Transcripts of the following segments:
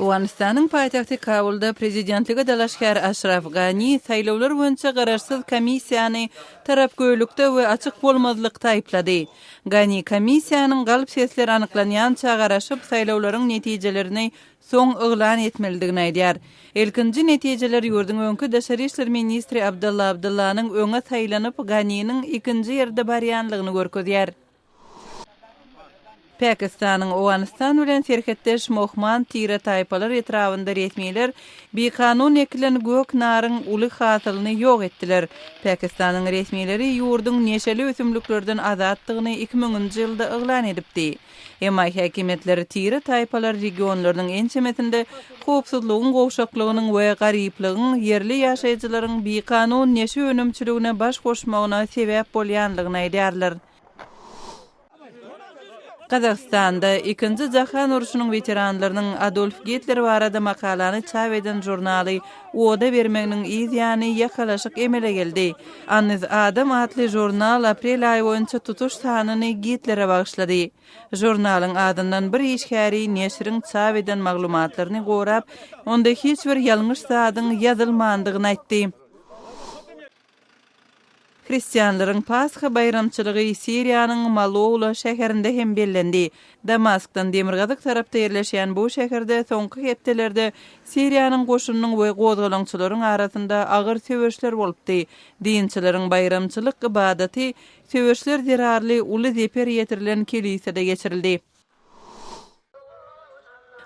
Owganystanyň paýtagty Kabulda prezidentlige dalaşgär Aşraf Gani saýlawlar boýunça garaşsyz komissiýany tarapgöýlükde we açyk bolmazlykda aýyplady. Gani komissiýanyň galp sesler anyklanýança garaşyp, saýlawlaryň netijelerini soň yglan etmelidigini aýdýar. Ilkinji netijeler ýurduň öňki daşary işler ministri Abdylla Abdyllanyň öňe saýlanyp, Ganiniň ikinji ýerde barýanlygyny görkezýär. Pakistanyň Owganystan bilen serhetdeş Mohmand tire-taýpalar etrabynda resmiler bikanun ekilen gök naryň uly hasylyny ýok etdiler. Pakistanyň resmileri ýurduň neşeli ösümliklerden azatdygyny iki müňünji ýylda yglan edipdi. Emma häkimiýetler tire-taýpalar regionlarynyň ençemesinde howpsuzlygyň gowşaklygynyň we garyplygyň ýerli ýaşaýjylaryň bikanun neşe önümçiligine baş goşmagyna sebäp bolýanlygyny aýdýarlar. Gazagystanda Ikinji jahan urşunyň weteranlarynyň Adolf Gitler barada makalany çap eden žurnaly oda bermeginiň yz ýany ýakalaşyk emele geldi. Anyz adam atly žurnal aprel aýy boýunça tutuş sanyny Gitlere bagyşlady. Žurnalyň adyndan bir işgäri neşiriň çap eden maglumatlaryny gorap, onda hiç bir ýalňyş zadyň ýazylmandygyny aýtdy. Hristianlaryň Pasha baýramçylygy Siriýanyň Maloula şäherinde hem bellendi. Damaskdan demirgazyk tarapda ýerleşýän bu şäherde soňky hepdelerde Siriýanyň goşunynyň we gozgalaňçylaryň arasynda agyr söweşler bolupdy. Dinçileriň baýramçylyk ybadaty söweşler zerarly uly zeper ýetirilen kelisede geçirildi.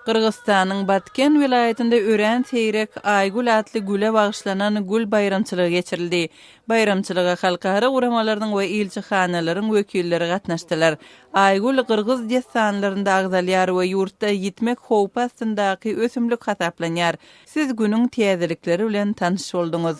Gyrgyzystanyň Batken welaýatynda örän seýrek Aýgül atly güle bagyşlanan gül baýramçylygy geçirildi. Baýramçylyga halkara guramalarynyň we ilçihanalaryň wekilleri gatnaşdylar. Aýgül gyrgyz dessanlarynda agzalýar we ýurtda ýitmek howpy astyndaky ösümlik hasaplanýar. Siz günüň täzelikleri bilen tanyş bolduňyz.